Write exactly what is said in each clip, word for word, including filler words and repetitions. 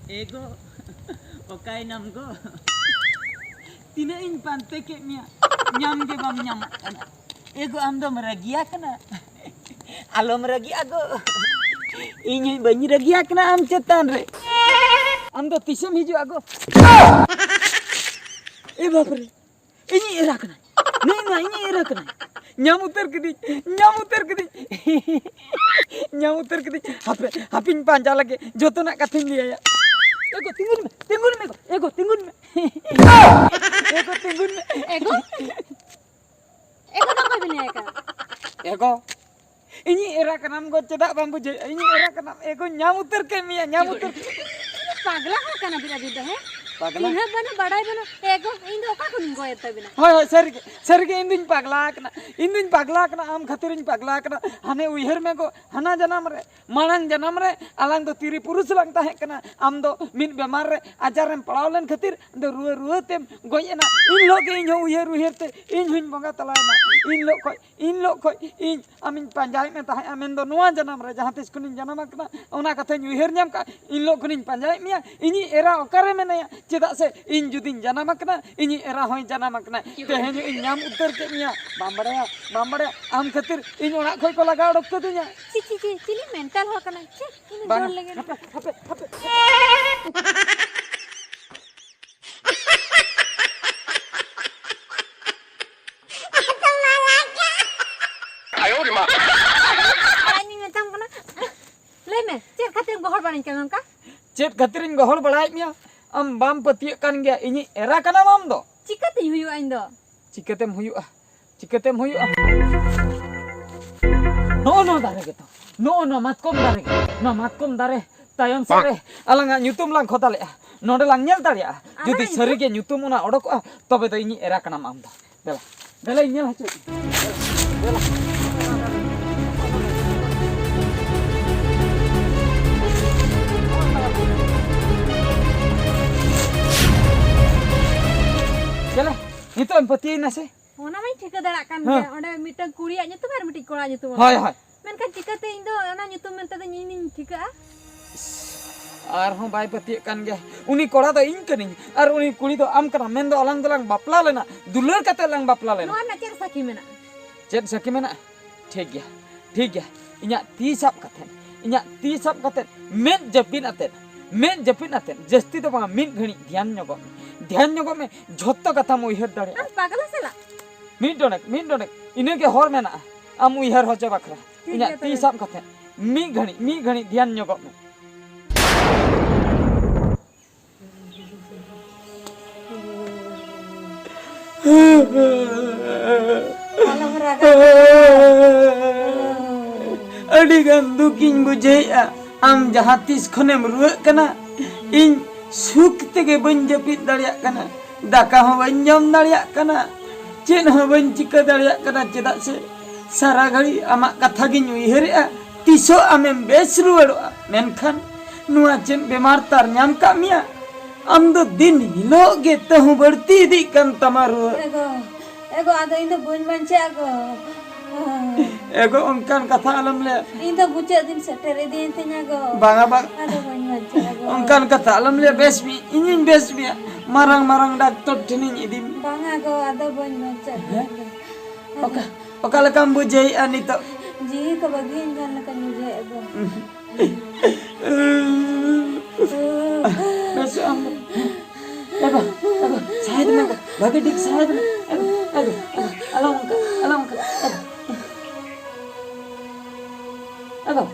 ᱮ ᱜᱚ, ᱚᱠᱟᱭᱮᱱᱟᱢ ᱜᱚ? ᱛᱤᱱᱟᱹᱜ ᱤᱧ ᱯᱟᱱᱛᱮ ᱠᱮᱫ ᱢᱮᱭᱟ, ᱧᱟᱢ ᱜᱮ ᱵᱟᱢ ᱧᱟᱢᱚᱜ ᱠᱟᱱᱟ᱾ ᱮ ᱜᱚ, ᱟᱢ ᱫᱚᱢ ᱨᱟᱹᱜᱤᱭᱟ ᱠᱟᱱᱟ? ᱟᱞᱚᱢ ᱨᱟᱹᱜᱤᱜᱼᱟ ᱜᱚ, ᱤᱧ ᱦᱚᱸ ᱵᱟᱹᱧ ᱨᱟᱹᱜᱤᱭᱟ ᱠᱟᱱᱟ ᱟᱢ ᱪᱮᱛᱟᱱ ᱨᱮ᱾ ᱟᱢ ᱫᱚ ᱛᱤᱥᱮᱢ ᱦᱤᱡᱩᱜᱼᱟ ᱜᱚ? ᱮ ᱵᱟᱯ ᱨᱮ, ᱤᱧᱤᱡ ᱮᱨᱟ ᱠᱟᱱᱟᱭ᱾ ᱱᱩᱭ ᱢᱟ ᱤᱧᱤᱡ ᱮᱨᱟ ᱠᱟᱱᱟᱭ᱾ ᱧᱟᱢ ᱩᱛᱟᱹᱨ ᱠᱤᱫᱤᱧ, ᱧᱟᱢ ᱩᱛᱟᱹᱨ ᱠᱤᱫᱤᱧ, ᱧᱟᱢ ᱩᱛᱟᱹᱨ ᱠᱤᱫᱤᱧ᱾ ᱦᱟᱯᱮ, ᱦᱟᱯᱮᱧ ᱯᱟᱸᱡᱟ ᱞᱮᱜᱮ, ᱡᱚᱛᱚᱱᱟᱜ ᱠᱟᱛᱷᱟᱧ ᱞᱟᱹᱭᱟᱭᱟ᱾ ᱮ ᱜᱚ, ᱛᱤᱸᱜᱩᱱ ᱢᱮ, ᱛᱤᱸᱜᱩᱱ ᱢᱮ ᱜᱚ, ᱮ ᱜᱚ, ᱛᱤᱸᱜᱩᱱ ᱢᱮ᱾ ᱮ ᱜᱚ, ᱛᱤᱸᱜᱩᱱ ᱢᱮ᱾ ᱮ ᱜᱚ? ᱮ ᱜᱚ ᱫᱚ ᱚᱠᱚᱭ ᱵᱤᱱ ᱞᱟᱹᱭᱟᱭ ᱠᱟᱱᱟ? ᱮ ᱜᱚ, ᱤᱧᱤᱡ ᱮᱨᱟ ᱠᱟᱱᱟᱢ ᱜᱚ, ᱪᱮᱫᱟᱜ ᱵᱟᱢ ᱵᱩᱡᱷᱟᱹᱣᱮᱫᱼᱟ? ᱤᱧᱤᱡ ᱮᱨᱟ ᱠᱟᱱᱟᱢ ᱮ ᱜᱚ, ᱧᱟᱢ ᱩᱛᱟᱹᱨ ᱠᱮᱫ ᱢᱮᱭᱟ, ᱧᱟᱢ ᱩᱛᱟᱹᱨ᱾ ᱯᱟᱜᱽᱞᱟ ᱦᱚᱲ ᱠᱟᱱᱟ ᱵᱤᱱ ᱟᱹᱵᱤᱱ ᱫᱚ, ᱦᱮᱸ? ᱯᱟᱜᱽᱞᱟ? ᱪᱤᱱᱦᱟᱹ ᱵᱟᱹᱱᱩᱜ, ᱵᱟᱰᱟᱭ ᱵᱟᱹᱱᱩᱜ᱾ ᱮ ᱜᱚ, ᱤᱧ ᱫᱚ ᱚᱠᱟ ᱠᱷᱚᱱᱤᱧ ᱜᱚᱭᱮᱫ ᱛᱟᱹᱵᱤᱱᱟ? ᱦᱳᱭ, ᱦᱳᱭ, ᱥᱟᱹᱨᱤᱜᱮ, ᱥᱟᱹᱨᱤᱜᱮ ᱤᱧ ᱫᱩᱧ ᱯᱟᱜᱽᱞᱟ ᱟᱠᱟᱱᱟ᱾ ᱤᱧ ᱫᱩᱧ ᱯᱟᱜᱽᱞᱟ ᱟᱠᱟᱱᱟ, ᱟᱢ ᱠᱷᱟᱹᱛᱤᱨᱤᱧ ᱯᱟᱜᱽᱞᱟ ᱟᱠᱟᱱᱟ᱾ ᱦᱟᱱᱮ ᱩᱭᱦᱟᱹᱨ ᱢᱮ ᱜᱚ, ᱦᱟᱱᱟ ᱡᱟᱱᱟᱢ ᱨᱮ, ᱢᱟᱲᱟᱝ ᱡᱟᱱᱟᱢ ᱨᱮ ᱟᱞᱟᱝ ᱫᱚ ᱛᱤᱨᱤ ᱯᱩᱨᱩᱥ ᱞᱟᱝ ᱛᱟᱦᱮᱸ ᱠᱟᱱᱟ᱾ ᱟᱢ ᱫᱚ ᱢᱤᱫ ᱵᱮᱢᱟᱨ ᱨᱮ ᱟᱡᱟᱨ ᱨᱮᱢ ᱯᱟᱲᱟᱣ ᱞᱮᱱ ᱠᱷᱟᱹᱛᱤᱨ ᱫᱚ ᱨᱩᱣᱟᱹ, ᱨᱩᱣᱟᱹ ᱛᱮᱢ ᱜᱚᱡ ᱮᱱᱟ᱾ ᱤᱱ ᱦᱤᱞᱳᱜ ᱜᱮ ᱤᱧ ᱦᱚᱸ ᱩᱭᱦᱟᱹᱨ, ᱩᱭᱦᱟᱹᱨ ᱛᱮ ᱤᱧ ᱦᱚᱸᱧ ᱵᱚᱸᱜᱟ ᱛᱟᱞᱟᱭᱮᱱᱟ᱾ ᱤᱱ ᱦᱤᱞᱳᱜ ᱠᱷᱚᱡ, ᱤᱱ ᱦᱤᱞᱳᱜ ᱠᱷᱚᱡ ᱤᱧ ᱟᱢᱤᱧ ᱯᱟᱸᱡᱟᱭᱮᱫ ᱢᱮ ᱛᱟᱦᱮᱸᱫᱼᱟ, ᱢᱮᱱᱫᱚ ᱱᱚᱣᱟ ᱡᱟᱱᱟᱢ ᱨᱮ ᱡᱟᱦᱟᱸ ᱛᱤᱥ ᱠᱷᱚᱱᱤᱧ ᱡᱟᱱᱟᱢ ᱟᱠᱟᱱᱟ, ᱚᱱᱟ ᱠᱟᱛᱷᱟᱧ ᱩᱭᱦᱟᱹᱨ ᱧᱟᱢ ᱠᱟᱜᱼᱟ᱾ ᱤᱱ ᱦᱤᱞᱳᱜ ᱠᱷᱚᱱᱤᱧ ᱯᱟᱸᱡᱟᱭᱮᱫ ᱢᱮᱭᱟ, ᱤᱧᱤᱡ ᱮᱨᱟ ᱚᱠᱟᱨᱮ ᱢᱮᱱᱟᱭᱟ? ᱪᱮᱫᱟᱜ ᱥᱮ ᱤᱧ ᱡᱩᱫᱤᱧ ᱡᱟᱱᱟᱢ ᱟᱠᱟᱱᱟ, ᱤᱧᱤᱡ ᱮᱨᱟ ᱦᱚᱸᱭ ᱡᱟᱱᱟᱢ ᱟᱠᱟᱱᱟ᱾ ᱛᱮᱦᱮᱧ ᱤᱧ ᱧᱟᱢ ᱩᱛᱟᱹᱨ ᱠᱮᱫ ᱢᱮᱭᱟ, ᱵᱟᱢ ᱵᱟᱲᱟᱭᱟ, ᱵᱟᱢ ᱵᱟᱲᱟᱭᱟ, ᱟᱢ ᱠᱷᱟᱹᱛᱤᱨ ᱤᱧ ᱚᱲᱟᱜ ᱠᱷᱚᱡ ᱠᱚ ᱞᱟᱜᱟ ᱚᱰᱚᱠ ᱠᱟᱹᱫᱤᱧᱟ᱾ ᱪᱤ, ᱪᱤ, ᱪᱤ, ᱪᱤᱞᱤ ᱢᱮᱱᱴᱟᱞ ᱦᱚᱲ ᱠᱟᱱᱟᱭ? ᱪᱤ, ᱤᱧ ᱫᱚ ᱵᱟᱝ, ᱡᱳᱨ ᱞᱮᱜᱮ᱾ ᱦᱟᱯᱮ, ᱦᱟᱯᱮ, ᱦᱟᱯᱮ᱾ ᱟᱨ ᱤᱧᱤᱧ ᱢᱮᱛᱟᱢ ᱠᱟᱱᱟ, ᱞᱟᱹᱭ ᱢᱮ, ᱪᱮᱫ ᱠᱷᱟᱹᱛᱤᱨᱮᱢ ᱜᱚᱦᱚᱲ ᱵᱟᱲᱟᱧ ᱠᱟᱱᱟ ᱱᱚᱝᱠᱟ? ᱪᱮᱫ ᱠᱷᱟᱹᱛᱤᱨᱤᱧ ᱜᱚᱦᱚᱲ ᱵᱟᱲᱟᱭᱮᱫ ᱢᱮᱭᱟ? ᱟᱢ ᱵᱟᱢ ᱯᱟᱹᱛᱭᱟᱹᱜ ᱠᱟᱱ ᱜᱮᱭᱟ, ᱤᱧᱤᱡ ᱮᱨᱟ ᱠᱟᱱᱟᱢ ᱟᱢ ᱫᱚ᱾ ᱪᱤᱠᱟᱹᱛᱤᱧ ᱦᱩᱭᱩᱜᱼᱟ ᱤᱧ ᱫᱚ? ᱪᱤᱠᱟᱹᱛᱮᱢ ᱦᱩᱭᱩᱜᱼᱟ? ᱪᱤᱠᱟᱹᱛᱮᱢ ᱦᱩᱭᱩᱜᱼᱟ? ᱱᱚᱜᱼᱚ ᱱᱚᱣᱟ ᱫᱟᱨᱮ ᱜᱮᱛᱚ, ᱱᱚᱜᱼᱚ ᱱᱚᱣᱟ ᱢᱟᱛᱠᱚᱢ ᱫᱟᱨᱮ ᱜᱮ, ᱱᱚᱣᱟ ᱢᱟᱛᱠᱚᱢ ᱫᱟᱨᱮ ᱛᱟᱭᱚᱢ ᱥᱮᱫ ᱨᱮ ᱟᱞᱟᱝᱟᱜ ᱧᱩᱛᱩᱢ ᱞᱟᱝ ᱠᱷᱚᱫᱟ ᱞᱮᱜᱼᱟ, ᱱᱚᱰᱮ ᱞᱟᱝ ᱧᱮᱞ ᱫᱟᱲᱮᱭᱟᱜᱼᱟ᱾ ᱟᱞᱟᱝᱟᱜ ᱡᱩᱫᱤ ᱧᱩᱛᱩᱢ? ᱥᱟᱹᱨᱤᱜᱮ ᱧᱩᱛᱩᱢ ᱚᱱᱟ ᱚᱰᱚᱠᱚᱜᱼᱟ, ᱛᱚᱵᱮ ᱫᱚ ᱤᱧᱤᱡ ᱮᱨᱟ ᱠᱟᱱᱟᱢ ᱟᱢ ᱫᱚ᱾ ᱫᱮᱞᱟ, ᱫᱮᱞᱟᱧ ᱧᱮᱞ ᱦᱚᱪᱚᱭᱮᱫ ᱢᱮᱭᱟ᱾ ᱫᱮᱞᱟ᱾ ᱪᱮᱞᱮ, ᱱᱤᱛᱚᱜ ᱮᱢ ᱯᱟᱹᱛᱭᱟᱹᱣᱮᱱᱟ ᱥᱮ? ᱚᱱᱟ ᱢᱟᱧ ᱴᱷᱤᱠᱟᱹ ᱫᱟᱲᱮᱭᱟᱜ ᱠᱟᱱ ᱦᱮᱸ᱾ ᱜᱮ, ᱚᱸᱰᱮ ᱢᱤᱫᱴᱟᱝ ᱠᱩᱲᱤᱭᱟᱜ ᱧᱩᱛᱩᱢ ᱟᱨ ᱢᱤᱫᱴᱤᱡ ᱠᱚᱲᱟ ᱧᱩᱛᱩᱢ ᱚᱞ ᱦᱳᱭ, ᱢᱮᱱᱟᱜᱼᱟ᱾ ᱦᱳᱭ᱾ ᱢᱮᱱᱠᱷᱟᱱ ᱪᱤᱠᱟᱹᱛᱮ ᱤᱧ ᱫᱚ ᱚᱱᱟ ᱧᱩᱛᱩᱢ ᱢᱮᱱᱛᱮ ᱫᱚ ᱤᱧᱤᱧ ᱴᱷᱤᱠᱟᱹᱜᱼᱟ? ᱟᱨᱦᱚᱸ ᱵᱟᱭ ᱯᱟᱹᱛᱭᱟᱹᱜ ᱠᱟᱱ ᱜᱮᱭᱟ᱾ ᱩᱱᱤ ᱠᱚᱲᱟ ᱫᱚ ᱤᱧ ᱠᱟᱹᱱᱟᱹᱧ ᱟᱨ ᱩᱱᱤ ᱠᱩᱲᱤ ᱫᱚ ᱟᱢ ᱠᱟᱱᱟᱢ᱾ ᱢᱮᱱᱫᱚ ᱟᱞᱟᱝ ᱫᱚᱞᱟᱝ ᱵᱟᱯᱞᱟ ᱞᱮᱱᱟ, ᱫᱩᱞᱟᱹᱲ ᱠᱟᱛᱮ ᱞᱟᱝ ᱵᱟᱯᱞᱟ ᱞᱮᱱᱟ᱾ ᱱᱚᱣᱟ ᱨᱮᱱᱟᱜ ᱪᱮᱫ ᱥᱟᱹᱠᱷᱤ ᱢᱮᱱᱟᱜᱼᱟ? ᱪᱮᱫ ᱥᱟᱹᱠᱷᱤ ᱢᱮᱱᱟᱜᱼᱟ? ᱴᱷᱤᱠ ᱜᱮᱭᱟ, ᱴᱷᱤᱠ ᱜᱮᱭᱟ᱾ ᱤᱧᱟᱹᱜ ᱛᱤ ᱥᱟᱵ ᱠᱟᱛᱮ, ᱤᱧᱟᱹᱜ ᱛᱤ ᱥᱟᱵ ᱠᱟᱛᱮ, ᱢᱮᱫ ᱡᱟᱹᱯᱤᱫ ᱟᱛᱮ, ᱢᱮᱫ ᱡᱟᱹᱯᱤᱫ ᱟᱛᱮ, ᱡᱟᱹᱥᱛᱤ ᱫᱚ ᱵᱟᱝ, ᱢᱤᱫ ᱜᱷᱟᱹᱲᱤᱡ ᱫᱷᱮᱭᱟᱱ ᱧᱚᱜᱚᱜ ᱢᱮ, ᱫᱷᱮᱭᱟᱱ ᱧᱚᱜᱚᱜ ᱢᱮ᱾ ᱡᱷᱚᱛᱚ ᱠᱟᱛᱷᱟᱢ ᱩᱭᱦᱟᱹᱨ ᱫᱟᱲᱮᱭᱟᱜᱼᱟ᱾ ᱟᱢ ᱯᱟᱜᱽᱞᱟ ᱥᱟᱞᱟᱜ? ᱢᱤᱫ ᱰᱚᱸᱰᱮᱠ, ᱢᱤᱫ ᱰᱚᱸᱰᱮᱠ, ᱤᱱᱟᱹᱜᱮ ᱦᱚᱨ ᱢᱮᱱᱟᱜᱼᱟ ᱟᱢ ᱩᱭᱦᱟᱹᱨ ᱦᱚᱪᱚ ᱵᱟᱠᱷᱨᱟ᱾ ᱴᱷᱤᱠ ᱤᱧᱟᱹᱜ ᱜᱮᱭᱟ ᱛᱤ ᱛᱚᱵᱮ᱾ ᱥᱟᱵ ᱠᱟᱛᱮ, ᱢᱤᱫ ᱜᱷᱟᱹᱲᱤᱡ, ᱢᱤᱫ ᱜᱷᱟᱹᱲᱤᱡ ᱫᱷᱮᱭᱟᱱ ᱧᱚᱜᱚᱜ ᱢᱮ᱾ ᱟᱞᱚᱢ ᱨᱟᱜᱟ᱾ ᱟᱹᱰᱤ ᱜᱟᱱ ᱫᱩᱠᱤᱧ ᱵᱩᱡᱷᱟᱹᱣᱮᱫᱼᱟ᱾ ᱟᱢ ᱡᱟᱦᱟᱸ ᱛᱤᱥ ᱠᱷᱚᱱᱮᱢ ᱨᱩᱣᱟᱹᱜ ᱠᱟᱱᱟ, ᱤᱧ ᱥᱩᱠ ᱛᱮᱜᱮ ᱵᱟᱹᱧ ᱡᱟᱹᱯᱤᱫ ᱫᱟᱲᱮᱭᱟᱜ ᱠᱟᱱᱟ, ᱫᱟᱠᱟ ᱦᱚᱸ ᱵᱟᱹᱧ ᱡᱚᱢ ᱫᱟᱲᱮᱭᱟᱜ ᱠᱟᱱᱟ, ᱪᱮᱫ ᱦᱚᱸ ᱵᱟᱹᱧ ᱪᱤᱠᱟᱹ ᱫᱟᱲᱮᱭᱟᱜ ᱠᱟᱱᱟ᱾ ᱪᱮᱫᱟᱜ ᱥᱮ ᱥᱟᱨᱟ ᱜᱷᱟᱹᱲᱤ ᱟᱢᱟᱜ ᱠᱟᱛᱷᱟ ᱜᱤᱧ ᱩᱭᱦᱟᱹᱨᱮᱫᱼᱟ, ᱛᱤᱥᱚᱜ ᱟᱢᱮᱢ ᱵᱮᱥ ᱨᱩᱣᱟᱹᱲᱚᱜᱼᱟ᱾ ᱢᱮᱱᱠᱷᱟᱱ ᱱᱚᱣᱟ ᱪᱮᱫ ᱵᱮᱢᱟᱨ ᱛᱟᱨ ᱧᱟᱢ ᱠᱟᱜ ᱢᱮᱭᱟ? ᱟᱢ ᱫᱚ ᱫᱤᱱ ᱦᱤᱞᱳᱜ ᱜᱮ ᱛᱟᱹᱦᱩ ᱵᱟᱹᱲᱛᱤ ᱤᱫᱤᱜ ᱠᱟᱱ ᱛᱟᱢᱟ ᱨᱩᱣᱟᱹ᱾ ᱮᱜᱳ, ᱮᱜᱳ, ᱟᱫᱚ ᱤᱧ ᱫᱚ ᱵᱟᱹᱧ ᱵᱟᱧᱪᱟᱜᱼᱟ ᱜᱳ᱾ ᱮᱜᱳ, ᱚᱱᱠᱟᱱ ᱠᱟᱛᱷᱟ ᱟᱞᱚᱢ ᱞᱟᱹᱭᱟ᱾ ᱤᱧ ᱫᱚ ᱢᱩᱪᱟᱹᱫ ᱫᱤᱱ ᱥᱮᱴᱮᱨ ᱤᱫᱤᱭᱮᱱ ᱛᱤᱧᱟ ᱜᱳ᱾ ᱵᱟᱝᱟ, ᱵᱟᱝ᱾ ᱟᱫᱚ ᱵᱟᱹᱧ ᱵᱟᱧᱪᱟᱜᱼᱟ ᱜᱳ᱾ ᱚᱱᱠᱟᱱ ᱠᱟᱛᱷᱟ ᱟᱞᱚᱢ ᱞᱟᱹᱭᱟ, ᱵᱮᱥ ᱢᱮ, ᱤᱧᱤᱧ ᱵᱮᱥ ᱢᱮᱭᱟ᱾ ᱢᱟᱨᱟᱝ ᱢᱟᱨᱟᱝ ᱰᱟᱠᱛᱚᱨ ᱴᱷᱮᱱᱤᱧ ᱤᱫᱤ ᱢᱮᱭᱟ᱾ ᱵᱟᱝᱟ ᱜᱳ, ᱟᱫᱚ ᱵᱟᱹᱧ ᱵᱟᱧᱪᱟᱜᱼᱟ ᱦᱮᱸ? ᱜᱳ᱾ ᱚᱠᱟ, ᱚᱠᱟ ᱞᱮᱠᱟᱢ ᱵᱩᱡᱷᱟᱹᱣᱮᱫᱼᱟ ᱱᱤᱛᱚᱜ? ᱡᱤᱣᱤ ᱠᱚ ᱵᱟᱹᱜᱤᱭᱟᱹᱧ ᱠᱟᱱ ᱞᱮᱠᱟᱧ ᱵᱩᱡᱷᱟᱹᱣᱮᱫᱼᱟ ᱜᱳ᱾ ᱵᱮᱥᱚᱜ ᱟᱢ ᱫᱚ᱾ ᱮ ᱜᱳ, ᱮ ᱜᱳ, ᱥᱟᱦᱮᱫ ᱢᱮ ᱜᱳ, ᱵᱷᱟᱜᱮ ᱴᱷᱤᱠ ᱥᱟᱦᱮᱫ ᱢᱮ᱾ ᱮ ᱜᱳ, ᱮ ᱜᱳ, ᱮ ᱜᱳ, ᱟᱞᱚᱢ ᱚᱱᱠᱟ, ᱟᱞᱚᱢ ᱚᱱᱠᱟ᱾ ᱮ ᱜᱳ,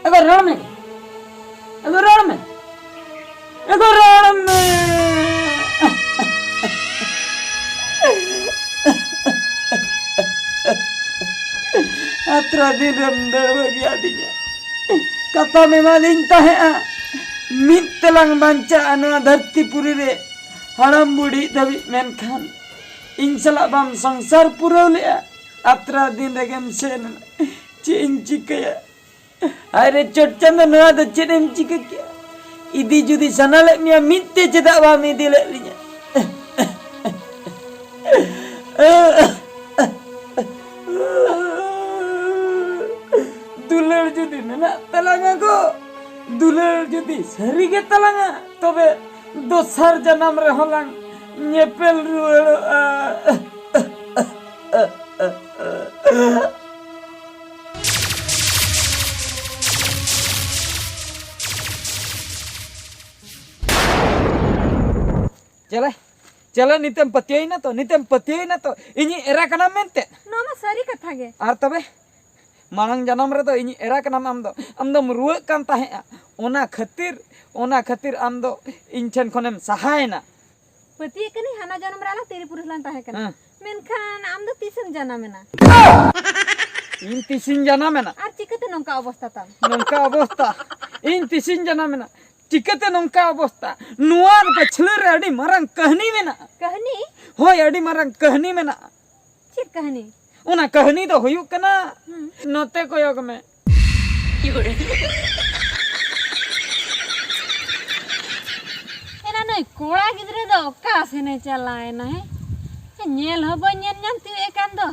ᱮ ᱜᱳ, ᱮ ᱜᱳ, ᱨᱚᱲ ᱢᱮ᱾ ᱮ ᱜᱳ, ᱨᱚᱲ ᱢᱮ᱾ ᱮ ᱜᱳ, ᱨᱚᱲ ᱢᱮ᱾ ᱟᱛᱨᱟ ᱫᱤᱱ ᱨᱮᱢ ᱫᱟᱹᱲ ᱵᱟᱹᱜᱤ ᱟᱹᱫᱤᱧᱟ᱾ ᱠᱟᱛᱷᱟᱢ ᱮᱢᱟᱫᱤᱧ ᱛᱟᱦᱮᱸᱜᱼᱟ, ᱢᱤᱫ ᱛᱮᱞᱟᱝ ᱵᱟᱧᱪᱟᱜᱼᱟ ᱱᱚᱣᱟ ᱫᱷᱟᱹᱨᱛᱤ ᱯᱩᱨᱤ ᱨᱮ ᱦᱟᱲᱟᱢ ᱵᱩᱲᱦᱤ ᱫᱷᱟᱹᱵᱤᱡ, ᱢᱮᱱᱠᱷᱟᱱ ᱤᱧ ᱥᱟᱞᱟᱜ ᱵᱟᱢ ᱥᱚᱝᱥᱟᱨ ᱯᱩᱨᱟᱹᱣ ᱞᱮᱜᱼᱟ᱾ ᱟᱛᱨᱟ ᱫᱤᱱ ᱨᱮᱜᱮᱢ ᱥᱮᱱ ᱮᱱᱟ᱾ ᱪᱮᱫ ᱤᱧ ᱪᱤᱠᱟᱹᱭᱟ? ᱦᱟᱭ ᱨᱮ ᱪᱚᱴ ᱪᱟᱸᱫᱚ, ᱱᱚᱣᱟ ᱫᱚ ᱪᱮᱫ ᱮᱢ ᱪᱤᱠᱟᱹ ᱠᱮᱜᱼᱟ? ᱤᱫᱤ ᱡᱩᱫᱤ ᱥᱟᱱᱟ ᱞᱮᱫ ᱢᱮᱭᱟ, ᱢᱤᱫ ᱛᱮ ᱪᱮᱫᱟᱜ ᱵᱟᱢ ᱤᱫᱤ ᱞᱮᱫ ᱞᱤᱧᱟ? ᱫᱩᱞᱟᱹᱲ ᱡᱩᱫᱤ ᱢᱮᱱᱟᱜ ᱛᱟᱞᱟᱝᱟ ᱜᱚ, ᱫᱩᱞᱟᱹᱲ ᱡᱩᱫᱤ ᱥᱟᱹᱨᱤ ᱜᱮ ᱛᱟᱞᱟᱝᱟ, ᱛᱚᱵᱮ ᱫᱚᱥᱟᱨ ᱡᱟᱱᱟᱢ ᱨᱮᱦᱚᱸ ᱞᱟᱝ ᱧᱮᱯᱮᱞ ᱨᱩᱣᱟᱹᱲᱚᱜᱼᱟ᱾ ᱪᱮᱞᱮ, ᱪᱮᱞᱮ, ᱱᱤᱛᱮᱢ ᱯᱟᱹᱛᱭᱟᱹᱣᱮᱱᱟ ᱛᱚ? ᱱᱤᱛᱮᱢ ᱯᱟᱹᱛᱭᱟᱹᱣᱮᱱᱟ ᱛᱚ ᱤᱧᱤᱡ ᱮᱨᱟ ᱠᱟᱱᱟᱢ ᱢᱮᱱᱛᱮ? ᱱᱚᱣᱟ ᱢᱟ ᱥᱟᱹᱨᱤ ᱠᱟᱛᱷᱟ ᱜᱮ᱾ ᱟᱨ ᱛᱚᱵᱮ, ᱢᱟᱲᱟᱝ ᱡᱟᱱᱟᱢ ᱨᱮᱫᱚ ᱤᱧᱤᱡ ᱮᱨᱟ ᱠᱟᱱᱟᱢ ᱟᱢ ᱫᱚ᱾ ᱟᱢ ᱫᱚᱢ ᱨᱩᱣᱟᱹᱜ ᱠᱟᱱ ᱛᱟᱦᱮᱸᱜᱼᱟ, ᱚᱱᱟ ᱠᱷᱟᱹᱛᱤᱨ, ᱚᱱᱟ ᱠᱷᱟᱹᱛᱤᱨ ᱟᱢ ᱫᱚ ᱤᱧ ᱴᱷᱮᱱ ᱠᱷᱚᱱᱮᱢ ᱥᱟᱦᱟᱭᱮᱱᱟ᱾ ᱯᱟᱹᱛᱭᱟᱹᱜ ᱠᱟᱹᱱᱟᱹᱧ, ᱦᱟᱱᱟ ᱡᱚᱱᱚᱢ ᱨᱮ ᱟᱞᱟᱝ ᱛᱤᱨᱤ ᱯᱩᱨᱩᱥ ᱞᱟᱝ ᱛᱟᱦᱮᱸ ᱠᱟᱱᱟ᱾ ᱦᱮᱸ᱾ ᱢᱮᱱᱠᱷᱟᱱ ᱟᱢ ᱫᱚ ᱛᱤᱥᱮᱢ ᱡᱟᱱᱟᱢᱮᱱᱟ? ᱤᱧ ᱛᱤᱥᱤᱧ ᱡᱟᱱᱟᱢᱮᱱᱟ? ᱟᱨ ᱪᱤᱠᱟᱹᱛᱮ ᱱᱚᱝᱠᱟ ᱚᱵᱚᱥᱛᱟ ᱛᱟᱢ? ᱱᱚᱝᱠᱟ ᱚᱵᱚᱥᱛᱟ? ᱤᱧ ᱛᱤᱥᱤᱧ ᱡᱟᱱᱟᱢᱮᱱᱟ? ᱪᱤᱠᱟᱹᱛᱮ ᱱᱚᱝᱠᱟ ᱚᱵᱚᱥᱛᱟ? ᱱᱚᱣᱟ ᱯᱟᱹᱪᱷᱞᱟᱹ ᱨᱮ ᱟᱹᱰᱤ ᱢᱟᱨᱟᱝ ᱠᱟᱹᱦᱱᱤ ᱢᱮᱱᱟᱜᱼᱟ᱾ ᱠᱟᱹᱦᱱᱤ? ᱦᱳᱭ, ᱟᱹᱰᱤ ᱢᱟᱨᱟᱝ ᱠᱟᱹᱦᱱᱤ ᱢᱮᱱᱟᱜᱼᱟ᱾ ᱪᱮᱫ ᱠᱟᱹᱦᱱᱤ? ᱚᱱᱟ ᱠᱟᱹᱦᱱᱤ ᱫᱚ ᱦᱩᱭᱩᱜ ᱠᱟᱱᱟ, ᱦᱩᱸ᱾ ᱱᱚᱛᱮ ᱠᱚᱭᱚᱜ ᱢᱮ᱾ ᱮᱱᱟ ᱱᱩᱭ ᱠᱚᱲᱟ ᱜᱤᱫᱽᱨᱟᱹ ᱫᱚ ᱚᱠᱟ ᱥᱮᱱᱮ ᱪᱟᱞᱟᱣᱮᱱᱟ, ᱦᱮᱸ? ᱧᱮᱞ ᱦᱚᱸ ᱵᱟᱹᱧ ᱧᱮᱞ ᱧᱟᱢ ᱛᱤᱭᱳᱜ ᱮ ᱠᱟᱱ ᱫᱚ᱾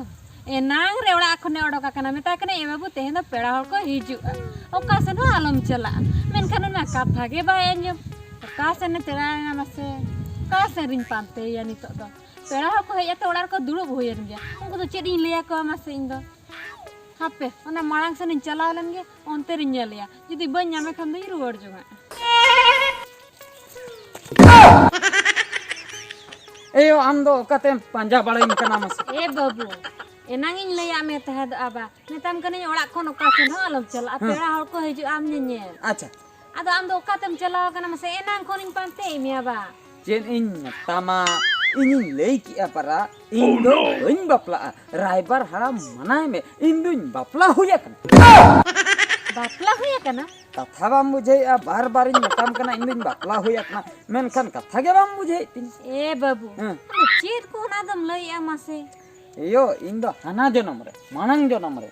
ᱮᱱᱟᱝ ᱨᱮ ᱚᱲᱟᱜ ᱠᱷᱚᱱᱮ ᱚᱰᱚᱠ ᱟᱠᱟᱱᱟ, ᱢᱮᱛᱟᱭ ᱠᱟᱱᱟ, "ᱮ ᱵᱟᱹᱵᱩ, ᱛᱮᱦᱮᱧ ᱫᱚ ᱯᱮᱲᱟ ᱦᱚᱲ ᱠᱚ ᱦᱤᱡᱩᱜᱼᱟ, ᱚᱠᱟ ᱥᱮᱱ ᱦᱚᱸ ᱟᱞᱚᱢ ᱪᱟᱞᱟᱜᱼᱟ", ᱢᱮᱱᱠᱷᱟᱱ ᱚᱱᱟ ᱠᱟᱛᱷᱟ ᱜᱮ ᱵᱟᱭ ᱟᱸᱡᱚᱢ᱾ ᱚᱠᱟ ᱥᱮᱱᱮ ᱪᱟᱞᱟᱣᱮᱱᱟ ᱢᱟᱥᱮ? ᱚᱠᱟ ᱥᱮᱱ ᱨᱤᱧ ᱯᱟᱱᱛᱮᱭᱮᱭᱟ ᱱᱤᱛᱚᱜ ᱫᱚ? ᱯᱮᱲᱟ ᱦᱚᱲ ᱠᱚ ᱦᱮᱡ ᱠᱟᱛᱮ ᱚᱲᱟᱜ ᱨᱮᱠᱚ ᱫᱩᱲᱩᱵ ᱦᱩᱭᱮᱱ ᱜᱮᱭᱟ, ᱩᱱᱠᱩ ᱫᱚ ᱪᱮᱫ ᱤᱧ ᱞᱟᱹᱭ ᱟᱠᱚᱣᱟ ᱢᱟᱥᱮ ᱤᱧ ᱫᱚ? ᱦᱟᱯᱮ, ᱚᱱᱟ ᱢᱟᱲᱟᱝ ᱥᱮᱱ ᱤᱧ ᱪᱟᱞᱟᱣ ᱞᱮᱱ ᱜᱮ, ᱚᱱᱛᱮ ᱨᱤᱧ ᱧᱮᱞᱮᱭᱟ, ᱡᱩᱫᱤ ᱵᱟᱹᱧ ᱧᱟᱢᱮ ᱠᱷᱟᱱ ᱫᱚᱧ ᱨᱩᱣᱟᱹᱲ ᱡᱚᱝᱟᱜᱼᱟ᱾ ᱮᱭᱳ, ᱟᱢ ᱫᱚ ᱚᱠᱟᱛᱮᱢ ᱯᱟᱸᱡᱟ ᱵᱟᱲᱟᱧ ᱠᱟᱱᱟ ᱢᱟᱥᱮ? ᱮ ᱵᱟᱹᱵᱩ, ᱮᱱᱟᱝ ᱤᱧ ᱞᱟᱹᱭᱟᱫ ᱢᱮ ᱛᱟᱦᱮᱸᱫᱚᱜᱼᱟ ᱵᱟ, ᱢᱮᱛᱟᱢ ᱠᱟᱹᱱᱟᱹᱧ ᱚᱲᱟᱜ ᱠᱷᱚᱱ ᱚᱠᱟ ᱥᱮᱱ ᱦᱚᱸ ᱟᱞᱚᱢ ᱪᱟᱞᱟᱜᱼᱟ, ᱦᱮᱸ᱾ ᱯᱮᱲᱟ ᱦᱚᱲ ᱠᱚ ᱦᱤᱡᱩᱜᱼᱟ ᱟᱢ ᱧᱮᱧᱮᱞ᱾ ᱟᱪᱪᱷᱟ᱾ ᱟᱫᱚ ᱟᱢ ᱫᱚ ᱚᱠᱟᱛᱮᱢ ᱪᱟᱞᱟᱣ ᱟᱠᱟᱱᱟ ᱢᱟᱥᱮ? ᱮᱱᱟᱝ ᱠᱷᱚᱱᱤᱧ ᱯᱟᱱᱛᱮᱭᱮᱫ ᱢᱮᱭᱟ ᱵᱟ᱾ ᱪᱮᱫ ᱤᱧ ᱢᱮᱛᱟᱢᱟ, ᱤᱧᱤᱧ ᱞᱟᱹᱭ ᱠᱮᱜᱼᱟ ᱯᱟᱨᱟ, ᱤᱧ ᱫᱚ ᱵᱟᱹᱧ ᱵᱟᱯᱞᱟᱜᱼᱟ᱾ ᱨᱟᱭᱵᱟᱨ ᱦᱟᱲᱟᱢ ᱢᱟᱱᱟᱭ ᱢᱮ, ᱤᱧ ᱫᱩᱧ ᱵᱟᱯᱞᱟ ᱦᱩᱭ ᱟᱠᱟᱱᱟ᱾ ᱵᱟᱯᱞᱟ ᱦᱩᱭ ᱟᱠᱟᱱᱟ? ᱠᱟᱛᱷᱟ ᱵᱟᱢ ᱵᱩᱡᱷᱟᱹᱣᱮᱫᱼᱟ, ᱵᱟᱨ ᱵᱟᱨᱤᱧ ᱢᱮᱛᱟᱢ ᱠᱟᱱᱟ ᱤᱧ ᱫᱩᱧ ᱵᱟᱯᱞᱟ ᱦᱩᱭ ᱟᱠᱟᱱᱟ, ᱢᱮᱱᱠᱷᱟᱱ ᱠᱟᱛᱷᱟ ᱜᱮ ᱵᱟᱢ ᱵᱩᱡᱷᱟᱹᱣᱮᱫ ᱛᱤᱧ᱾ ᱮ ᱵᱟᱹᱵᱩ, ᱦᱮᱸ᱾ ᱟᱫᱚ ᱪᱮᱫ ᱠᱚ ᱚᱱᱟ ᱫᱚᱢ ᱞᱟᱹᱭᱮᱫᱼᱟ ᱢᱟᱥᱮ? ᱮᱭᱳ, ᱤᱧ ᱫᱚ ᱦᱟᱱᱟ ᱡᱚᱱᱚᱢ ᱨᱮ, ᱢᱟᱲᱟᱝ ᱡᱚᱱᱚᱢ ᱨᱮ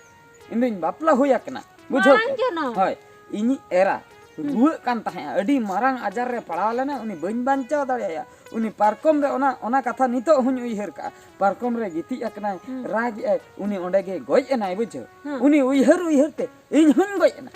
ᱤᱧ ᱫᱩᱧ ᱵᱟᱯᱞᱟ ᱦᱩᱭ ᱟᱠᱟᱱᱟ, ᱵᱩᱡᱷᱟᱹᱣ ᱢᱟᱲᱟᱝ ᱠᱮᱫ? ᱡᱚᱱᱚᱢ? ᱦᱳᱭ, ᱤᱧᱤᱡ ᱮᱨᱟ ᱦᱩᱸ᱾ ᱨᱩᱣᱟᱹᱜ ᱠᱟᱱ ᱛᱟᱦᱮᱸᱜᱼᱟ, ᱟᱹᱰᱤ ᱢᱟᱨᱟᱝ ᱟᱡᱟᱨ ᱨᱮ ᱯᱟᱲᱟᱣ ᱞᱮᱱᱟ, ᱩᱱᱤ ᱵᱟᱹᱧ ᱵᱟᱧᱪᱟᱣ ᱫᱟᱲᱮᱭᱟᱭᱟ᱾ ᱩᱱᱤ ᱯᱟᱨᱠᱚᱢ ᱨᱮ ᱚᱱᱟ, ᱚᱱᱟ ᱠᱟᱛᱷᱟ ᱱᱤᱛᱚᱜ ᱦᱚᱸᱧ ᱩᱭᱦᱟᱹᱨ ᱠᱟᱜᱼᱟ᱾ ᱯᱟᱨᱠᱚᱢ ᱨᱮ ᱜᱤᱛᱤᱡ ᱟᱠᱟᱱᱟᱭ, ᱦᱩᱸ᱾ ᱨᱟᱜ ᱮᱜᱼᱟᱭ, ᱩᱱᱤ ᱚᱸᱰᱮ ᱜᱮ ᱜᱚᱡ ᱮᱱᱟᱭ, ᱵᱩᱡᱷᱟᱹᱣ᱾ ᱦᱩᱸ᱾ ᱩᱱᱤ ᱩᱭᱦᱟᱹᱨ ᱩᱭᱦᱟᱹᱨ ᱛᱮ ᱤᱧ ᱦᱚᱸᱧ ᱜᱚᱡ ᱮᱱᱟ᱾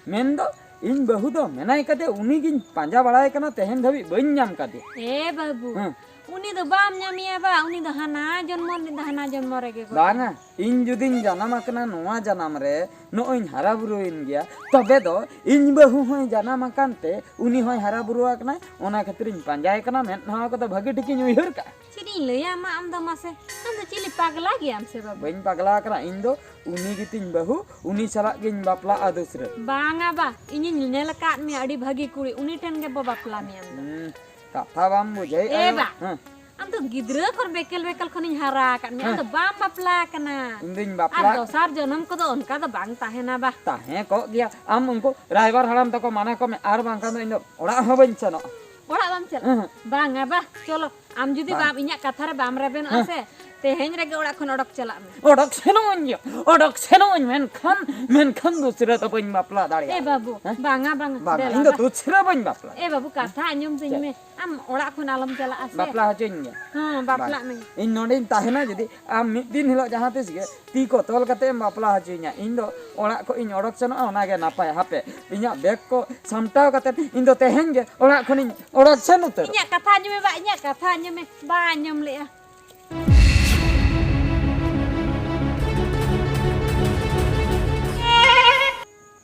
ᱢᱮᱱᱫᱚ ᱤᱧ ᱵᱟᱹᱦᱩ ᱫᱚ ᱢᱮᱱᱟᱭ ᱠᱟᱫᱮ, ᱩᱱᱤ ᱜᱤᱧ ᱯᱟᱸᱡᱟ ᱵᱟᱲᱟᱭ ᱠᱟᱱᱟ, ᱛᱮᱦᱮᱧ ᱫᱷᱟᱹᱵᱤᱡ ᱵᱟᱹᱧ ᱧᱟᱢ ᱠᱟᱫᱮᱭᱟ᱾ ᱮ ᱵᱟᱹᱵᱩ, ᱦᱮᱸ᱾ ᱩᱱᱤ ᱫᱚ ᱵᱟᱢ ᱧᱟᱢᱮᱭᱟ ᱵᱟ, ᱩᱱᱤ ᱫᱚ ᱦᱟᱱᱟ ᱡᱚᱱᱢᱚ ᱨᱤᱱᱤᱡ ᱫᱚ ᱦᱟᱱᱟ ᱡᱚᱱᱢᱚ ᱨᱮᱜᱮ ᱜᱚᱡ ᱵᱟᱝᱟ, ᱮᱱᱟ᱾ ᱤᱧ ᱡᱩᱫᱤᱧ ᱡᱟᱱᱟᱢ ᱟᱠᱟᱱᱟ ᱱᱚᱣᱟ ᱡᱟᱱᱟᱢ ᱨᱮ, ᱱᱚᱜᱼᱚᱭ ᱤᱧ ᱦᱟᱨᱟ ᱵᱩᱨᱩᱭᱮᱱ ᱜᱮᱭᱟ, ᱛᱚᱵᱮ ᱫᱚ ᱤᱧ ᱵᱟᱹᱦᱩ ᱦᱚᱸᱭ ᱡᱟᱱᱟᱢ ᱟᱠᱟᱱ ᱛᱮ ᱩᱱᱤ ᱦᱚᱸᱭ ᱦᱟᱨᱟ ᱵᱩᱨᱩ ᱟᱠᱟᱱᱟ, ᱚᱱᱟ ᱠᱷᱟᱹᱛᱤᱨᱤᱧ ᱯᱟᱸᱡᱟᱭᱮ ᱠᱟᱱᱟ, ᱢᱮᱫᱦᱟ ᱠᱚᱫᱚ ᱵᱷᱟᱹᱜᱤ ᱴᱷᱤᱠᱤᱧ ᱩᱭᱦᱟᱹᱨ ᱠᱟᱜᱼᱟ᱾ ᱪᱮᱫ ᱤᱧ ᱞᱟᱹᱭᱟ ᱢᱟ, ᱟᱢ ᱫᱚ ᱢᱟᱥᱮ, ᱟᱢ ᱫᱚ ᱪᱤᱞᱤ ᱯᱟᱜᱽᱞᱟ ᱜᱮᱭᱟᱢ ᱥᱮ ᱵᱟᱹᱵᱩ? ᱵᱟᱹᱧ ᱯᱟᱜᱽᱞᱟ ᱟᱠᱟᱱᱟ, ᱤᱧ ᱫᱚ ᱩᱱᱤ ᱜᱮᱛᱤᱧ ᱵᱟᱹᱦᱩ, ᱩᱱᱤ ᱥᱟᱞᱟᱜ ᱜᱤᱧ ᱵᱟᱯᱞᱟᱜᱼᱟ ᱫᱩᱥᱨᱟᱹ᱾ ᱵᱟᱝᱟ ᱵᱟ, ᱤᱧᱤᱧ ᱧᱮᱞ ᱟᱠᱟᱫ ᱢᱮᱭᱟ ᱟᱹᱰᱤ ᱵᱷᱟᱹᱜᱤ ᱠᱩᱲᱤ, ᱩᱱᱤ ᱴᱷᱮᱱ ᱜᱮ ᱵᱚ ᱵᱟᱯᱞᱟ ᱢᱮᱭᱟ ᱟᱢ ᱫᱚ᱾ ᱦᱩᱸ, ᱠᱟᱛᱷᱟ ᱵᱟᱢ ᱵᱩᱡᱷᱟᱹᱣᱮᱫᱼᱟ᱾ ᱮ ᱵᱟ, ᱦᱮᱸ᱾ ᱟᱢ ᱫᱚ ᱜᱤᱫᱽᱨᱟᱹ ᱠᱷᱚᱱ ᱵᱮᱠᱮᱞ ᱵᱮᱠᱮᱞ ᱠᱷᱚᱱᱤᱧ ᱦᱟᱨᱟ ᱟᱠᱟᱫ ᱢᱮᱭᱟ, ᱟᱢ ᱦᱮᱸ᱾ ᱫᱚ ᱵᱟᱢ ᱵᱟᱯᱞᱟ ᱟᱠᱟᱱᱟ᱾ ᱤᱧ ᱫᱩᱧ ᱟᱨ ᱵᱟᱯᱞᱟ ᱫᱚᱥᱟᱨ ᱡᱚᱱᱚᱢ ᱠᱚᱫᱚ ᱚᱱᱠᱟ ᱫᱚ ᱵᱟᱝ ᱛᱟᱦᱮᱱᱟ ᱵᱟ᱾ ᱛᱟᱦᱮᱸ ᱠᱚᱜ ᱜᱮᱭᱟ, ᱟᱢ ᱩᱱᱠᱩ ᱨᱟᱭᱵᱟᱨ ᱦᱟᱲᱟᱢ ᱛᱟᱠᱚ ᱢᱟᱱᱟ ᱠᱚᱢᱮ, ᱟᱨ ᱵᱟᱝᱠᱷᱟᱱ ᱫᱚ ᱤᱧ ᱫᱚ ᱚᱲᱟᱜ ᱦᱚᱸ ᱵᱟᱹᱧ ᱥᱮᱱᱚᱜᱼᱟ᱾ ᱚᱲᱟᱜ ᱵᱟᱢ ᱪᱟᱞᱟᱜᱼᱟ? ᱦᱮᱸ᱾ ᱵᱟᱝᱟ ᱵᱟ, ᱪᱚᱞᱚ, ᱟᱢ ᱡᱩᱫᱤ ᱵᱟᱝ᱾ ᱵᱟᱢ, ᱤᱧᱟᱹᱜ ᱠᱟᱛᱷᱟ ᱨᱮ ᱵᱟᱢ ᱨᱮᱵᱮᱱᱚᱜᱼᱟ ᱦᱮᱸ᱾ ᱥᱮ, ᱛᱮᱦᱮᱧ ᱨᱮᱜᱮ ᱚᱲᱟᱜ ᱠᱷᱚᱱ ᱚᱰᱚᱠ ᱪᱟᱞᱟᱜ ᱢᱮ᱾ ᱚᱰᱚᱠ ᱥᱮᱱᱚᱜ ᱟᱹᱧ ᱜᱮ, ᱚᱰᱚᱠ ᱥᱮᱱᱚᱜ ᱟᱹᱧ, ᱢᱮᱱᱠᱷᱟᱱ, ᱢᱮᱱᱠᱷᱟᱱ ᱫᱩᱥᱨᱟᱹ ᱫᱚ ᱵᱟᱹᱧ ᱵᱟᱯᱞᱟ ᱫᱟᱲᱮᱭᱟᱜᱼᱟ᱾ ᱮ ᱵᱟᱹᱵᱩ, ᱦᱮᱸ? ᱵᱟᱝᱟ, ᱵᱟᱝᱟ, ᱵᱟᱝᱟ, ᱫᱮᱞᱟ ᱤᱧ ᱫᱚ ᱵᱟ᱾ ᱫᱩᱥᱨᱟᱹ ᱵᱟᱹᱧ ᱵᱟᱯᱞᱟ᱾ ᱮ ᱵᱟᱹᱵᱩ, ᱠᱟᱛᱷᱟ ᱟᱸᱡᱚᱢ ᱛᱤᱧ ᱪᱮᱫ? ᱢᱮ, ᱟᱢ ᱚᱲᱟᱜ ᱠᱷᱚᱱ ᱟᱞᱚᱢ ᱪᱟᱞᱟᱜᱼᱟ ᱥᱮ᱾ ᱵᱟᱯᱞᱟ ᱦᱚᱪᱚᱧ ᱜᱮ᱾ ᱦᱮᱸ, ᱵᱟᱯᱞᱟᱜ ᱵᱟᱝ᱾ ᱢᱮ᱾ ᱤᱧ ᱱᱚᱰᱮᱧ ᱛᱟᱦᱮᱱᱟ, ᱡᱩᱫᱤ ᱟᱢ ᱢᱤᱫ ᱫᱤᱱ ᱦᱤᱞᱳᱜ ᱡᱟᱦᱟᱸ ᱛᱤᱥ ᱜᱮ ᱛᱤ ᱠᱚ ᱛᱚᱞ ᱠᱟᱛᱮ ᱮᱢ ᱵᱟᱯᱞᱟ ᱦᱚᱪᱚᱧᱟ, ᱤᱧ ᱫᱚ ᱚᱲᱟᱜ ᱠᱷᱚᱱ ᱤᱧ ᱚᱰᱚᱠ ᱥᱮᱱᱚᱜᱼᱟ, ᱚᱱᱟᱜᱮ ᱱᱟᱯᱟᱭᱟ᱾ ᱦᱟᱯᱮ, ᱤᱧᱟᱹᱜ ᱵᱮᱜᱽ ᱠᱚ ᱥᱟᱢᱴᱟᱣ ᱠᱟᱛᱮ ᱤᱧ ᱫᱚ ᱛᱮᱦᱮᱧ ᱜᱮ ᱚᱲᱟᱜ ᱠᱷᱚᱱᱤᱧ ᱚᱰᱚᱠ ᱥᱮᱱ ᱩᱛᱟᱹᱨᱚᱜᱼᱟ᱾ ᱤᱧᱟᱹᱜ ᱠᱟᱛᱷᱟ ᱟᱸᱡᱚᱢ ᱢᱮ ᱵᱟ, ᱤᱧᱟᱹᱜ ᱠᱟᱛᱷᱟ ᱟᱸᱡᱚᱢ ᱢᱮ, ᱵᱟ ᱟᱸᱡᱚᱢ ᱞᱮᱜᱼᱟ᱾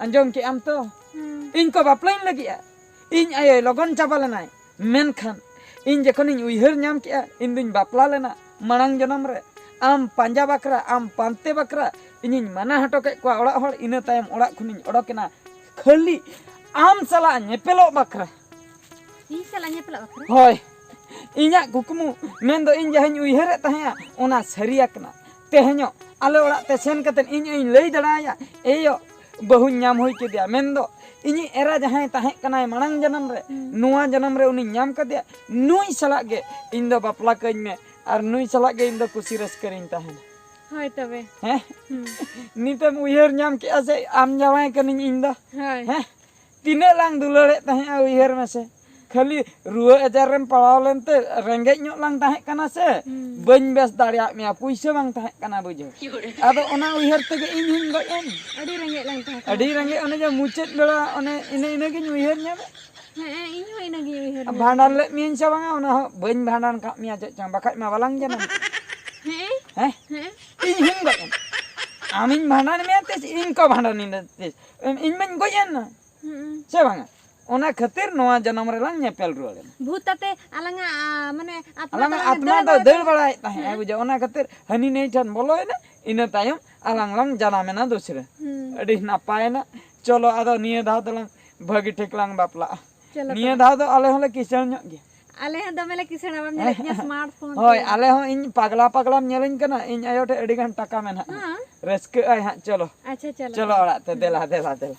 ᱟᱸᱡᱚᱢ ᱠᱮᱜ ᱟᱢ ᱛᱚ? ᱦᱩᱸ᱾ ᱤᱧ ᱠᱚ ᱵᱟᱯᱞᱟᱧ ᱞᱟᱹᱜᱤᱫᱼᱟ᱾ ᱤᱧ ᱟᱭᱳᱭ ᱞᱚᱜᱚᱱ ᱪᱟᱵᱟ ᱞᱮᱱᱟᱭ᱾ ᱢᱮᱱᱠᱷᱟᱱ ᱤᱧ ᱡᱚᱠᱷᱚᱱᱤᱧ ᱩᱭᱦᱟᱹᱨ ᱧᱟᱢ ᱠᱮᱜᱼᱟ, ᱤᱧ ᱫᱩᱧ ᱵᱟᱯᱞᱟ ᱞᱮᱱᱟ ᱢᱟᱲᱟᱝ ᱡᱚᱱᱚᱢ ᱨᱮ᱾ ᱟᱢ ᱯᱟᱸᱡᱟ ᱵᱟᱠᱷᱨᱟ, ᱟᱢ ᱯᱟᱱᱛᱮ ᱵᱟᱠᱷᱨᱟ ᱤᱧᱤᱧ ᱢᱟᱱᱟ ᱦᱚᱴᱚ ᱠᱮᱫ ᱠᱚᱣᱟ ᱚᱲᱟᱜ ᱦᱚᱲ, ᱤᱱᱟᱹ ᱛᱟᱭᱚᱢ ᱚᱲᱟᱜ ᱠᱷᱚᱱᱤᱧ ᱚᱰᱚᱠᱮᱱᱟ ᱠᱷᱟᱹᱞᱤ ᱟᱢ ᱥᱟᱞᱟᱜ ᱧᱮᱯᱮᱞᱚᱜ ᱵᱟᱠᱷᱨᱟ᱾ ᱤᱧ ᱥᱟᱞᱟᱜ ᱧᱮᱯᱮᱞᱚᱜ ᱵᱟᱠᱷᱨᱟ? ᱦᱳᱭ, ᱤᱧᱟᱹᱜ ᱠᱩᱠᱢᱩ, ᱢᱮᱱᱫᱚ ᱤᱧ ᱡᱟᱦᱟᱸᱧ ᱩᱭᱦᱟᱹᱨᱮᱫ ᱛᱟᱦᱮᱸᱜᱼᱟ, ᱚᱱᱟ ᱥᱟᱹᱨᱤᱭᱟᱠᱟᱱᱟ᱾ ᱛᱮᱦᱮᱧᱚᱜ ᱟᱞᱮ ᱚᱲᱟᱜ ᱛᱮ ᱥᱮᱱ ᱠᱟᱛᱮᱫ ᱤᱧ ᱟᱭᱳᱧ ᱞᱟᱹᱭ ᱫᱟᱲᱮᱭᱟᱭᱟ, "ᱮᱭᱳ, ᱵᱟᱹᱦᱩᱧ ᱧᱟᱢ ᱦᱩᱭ ᱠᱮᱫᱮᱭᱟ", ᱢᱮᱱᱫᱚ ᱤᱧᱤᱡ ᱮᱨᱟ ᱡᱟᱦᱟᱸᱭ ᱛᱟᱦᱮᱸ ᱠᱟᱱᱟᱭ ᱢᱟᱲᱟᱝ ᱡᱚᱱᱚᱢ ᱨᱮ, ᱦᱩᱸ᱾ ᱱᱚᱣᱟ ᱡᱚᱱᱚᱢ ᱨᱮ ᱩᱱᱤᱧ ᱧᱟᱢ ᱠᱟᱫᱮᱭᱟ, ᱱᱩᱭ ᱥᱟᱞᱟᱜ ᱜᱮ ᱤᱧ ᱫᱚ ᱵᱟᱯᱞᱟ ᱠᱟᱹᱧ ᱢᱮ ᱟᱨ ᱱᱩᱭ ᱥᱟᱞᱟᱜ ᱜᱮ ᱤᱧ ᱫᱚ ᱠᱩᱥᱤ ᱨᱟᱹᱥᱠᱟᱹ ᱨᱤᱧ ᱛᱟᱦᱮᱱᱟ᱾ ᱦᱳᱭ ᱛᱚᱵᱮ᱾ ᱦᱮᱸ? ᱦᱩᱸ᱾ ᱱᱤᱛᱮᱢ ᱩᱭᱦᱟᱹᱨ ᱧᱟᱢ ᱠᱮᱜᱼᱟ ᱥᱮ ᱟᱢ ᱡᱟᱶᱟᱭ ᱠᱟᱹᱱᱟᱹᱧ ᱤᱧ ᱫᱚ? ᱦᱳᱭ᱾ ᱦᱮᱸ? ᱛᱤᱱᱟᱹᱜ ᱞᱟᱝ ᱫᱩᱞᱟᱹᱲᱮᱫ ᱛᱟᱦᱮᱸᱜᱼᱟ, ᱩᱭᱦᱟᱹᱨ ᱢᱮᱥᱮ᱾ ᱠᱷᱟᱹᱞᱤ ᱨᱩᱣᱟᱹ ᱟᱡᱟᱨ ᱨᱮᱢ ᱯᱟᱲᱟᱣ ᱞᱮᱱᱛᱮ ᱨᱮᱸᱜᱮᱡ ᱧᱚᱜ ᱞᱟᱝ ᱛᱟᱦᱮᱸ ᱠᱟᱱᱟ ᱥᱮ, ᱦᱩᱸ᱾ ᱵᱟᱹᱧ ᱵᱮᱥ ᱫᱟᱲᱮᱭᱟᱜ ᱢᱮᱭᱟ, ᱯᱩᱭᱥᱟᱹ ᱵᱟᱝ ᱛᱟᱦᱮᱸ ᱠᱟᱱᱟ ᱵᱩᱡᱷᱟᱹᱣ᱾ ᱟᱫᱚ ᱚᱱᱟ ᱩᱭᱦᱟᱹᱨ ᱛᱮᱜᱮ ᱤᱧ ᱦᱚᱧ ᱜᱚᱡ ᱮᱱ᱾ ᱟᱹᱰᱤ ᱨᱮᱸᱜᱮᱡ ᱞᱟᱝ ᱛᱟᱦᱮᱸ ᱠᱟᱱᱟ᱾ ᱟᱹᱰᱤ ᱨᱮᱸᱜᱮᱡ, ᱚᱱᱮ ᱡᱮ ᱢᱩᱪᱟᱹᱫ ᱵᱮᱲᱟ ᱚᱱᱮ ᱤᱱᱟᱹ ᱤᱱᱟᱹᱜᱤᱧ ᱩᱭᱦᱟᱹᱨ ᱧᱟᱢᱟ᱾ ᱦᱮᱸ, ᱤᱧ ᱦᱚᱸ ᱤᱱᱟᱹᱜᱤᱧ ᱩᱭᱦᱟᱹᱨ ᱧᱟᱢᱟ᱾ ᱵᱷᱟᱸᱰᱟᱱ ᱞᱮᱫ ᱢᱤᱭᱟᱹᱧ ᱥᱮ ᱵᱟᱝᱟ, ᱚᱱᱟ ᱦᱚᱸ ᱵᱟᱹᱧ ᱵᱷᱟᱸᱰᱟᱱ ᱠᱟᱜ ᱢᱮᱭᱟ ᱪᱮᱫ ᱪᱚᱝ, ᱵᱟᱠᱷᱟᱡ ᱢᱟ ᱵᱟᱞᱟᱝ ᱡᱟᱱᱟᱢ᱾ ᱦᱮᱸ᱾ ᱦᱮᱸ? ᱦᱮᱸ᱾ ᱤᱧ ᱦᱚᱧ ᱜᱚᱡ ᱮᱱ᱾ ᱟᱢᱤᱧ ᱵᱷᱟᱸᱰᱟᱱ ᱢᱮᱭᱟ ᱛᱤᱥ, ᱤᱧ ᱠᱚ ᱵᱷᱟᱸᱰᱟᱱᱤᱧ ᱛᱤᱥ? ᱤᱧ ᱢᱟᱧ ᱜᱚᱡ ᱮᱱ ᱱᱟ᱾ ᱦᱩᱸ᱾ ᱥᱮ ᱵᱟᱝᱟ? ᱚᱱᱟ ᱠᱷᱟᱹᱛᱤᱨ ᱱᱚᱣᱟ ᱡᱚᱱᱚᱢ ᱨᱮᱞᱟᱝ ᱧᱮᱯᱮᱞ ᱨᱩᱣᱟᱹᱲ ᱮᱱᱟ᱾ ᱵᱷᱩᱛ ᱟᱛᱮ ᱟᱞᱟᱝᱟᱜ, ᱟ, ᱢᱟᱱᱮ ᱟᱛᱢᱟ ᱟᱞᱟᱝᱟᱜ ᱛᱟᱞᱟᱝ ᱟᱛᱢᱟ ᱫᱟᱹᱲ ᱫᱚ ᱵᱟᱲᱟᱭ ᱫᱟᱹᱲ ᱛᱟᱦᱮᱸᱫ᱾ ᱵᱟᱲᱟᱭᱮᱫ ᱛᱟᱦᱮᱸᱫ, ᱦᱮᱸ᱾ ᱵᱩᱡᱷᱟᱹᱣ? ᱚᱱᱟ ᱠᱷᱟᱹᱛᱤᱨ ᱦᱟᱹᱱᱤ ᱱᱟᱹᱭ ᱴᱷᱮᱱ ᱵᱚᱞᱚᱭᱮᱱᱟ, ᱤᱱᱟᱹ ᱛᱟᱭᱚᱢ ᱟᱞᱟᱝ ᱞᱟᱝ ᱡᱟᱱᱟᱢᱮᱱᱟ ᱫᱩᱥᱨᱟᱹ᱾ ᱦᱩᱸ᱾ ᱟᱹᱰᱤ ᱱᱟᱯᱟᱭᱮᱱᱟ᱾ ᱪᱚᱞᱚ, ᱟᱫᱚ ᱱᱤᱭᱟᱹ ᱫᱷᱟᱣ ᱫᱚᱞᱟᱝ ᱵᱷᱟᱹᱜᱤ ᱴᱷᱤᱠ ᱞᱟᱝ ᱵᱟᱯᱞᱟᱜᱼᱟ᱾ ᱪᱚᱞᱚ ᱱᱤᱭᱟᱹ ᱛᱚᱵᱮ᱾ ᱫᱷᱟᱣ ᱫᱚ ᱟᱞᱮ ᱦᱚᱸᱞᱮ ᱠᱤᱥᱟᱹᱬ ᱧᱚᱜ ᱜᱮᱭᱟ᱾ ᱟᱞᱮ ᱦᱚᱸ ᱫᱚᱢᱮ ᱞᱮ ᱠᱤᱥᱟᱹᱬᱟ, ᱵᱟᱢ ᱧᱮᱞᱮᱫ ᱛᱤᱧᱟᱹ ᱦᱮᱸ᱾ ᱥᱢᱟᱨᱴ ᱯᱷᱳᱱ ᱦᱳᱭ, ᱛᱮ? ᱟᱞᱮ ᱦᱚᱸ ᱤᱧ ᱯᱟᱜᱽᱞᱟ ᱯᱟᱜᱽᱞᱟᱢ ᱧᱮᱞᱤᱧ ᱠᱟᱱᱟ, ᱤᱧ ᱟᱭᱳ ᱴᱷᱮᱡ ᱟᱹᱰᱤ ᱜᱟᱱ ᱴᱟᱠᱟ ᱢᱮᱱᱟᱜᱼᱟ᱾ ᱦᱮᱸ᱾ ᱨᱟᱹᱥᱠᱟᱹᱜ ᱟᱭ ᱦᱟᱸᱜ, ᱪᱚᱞᱚ᱾ ᱟᱪᱪᱷᱟ, ᱪᱚᱞᱚ᱾ ᱪᱚᱞᱚ ᱚᱲᱟᱜ ᱛᱮ, ᱦᱩᱸ᱾ ᱫᱮᱞᱟ, ᱫᱮᱞᱟ, ᱫᱮᱞᱟ᱾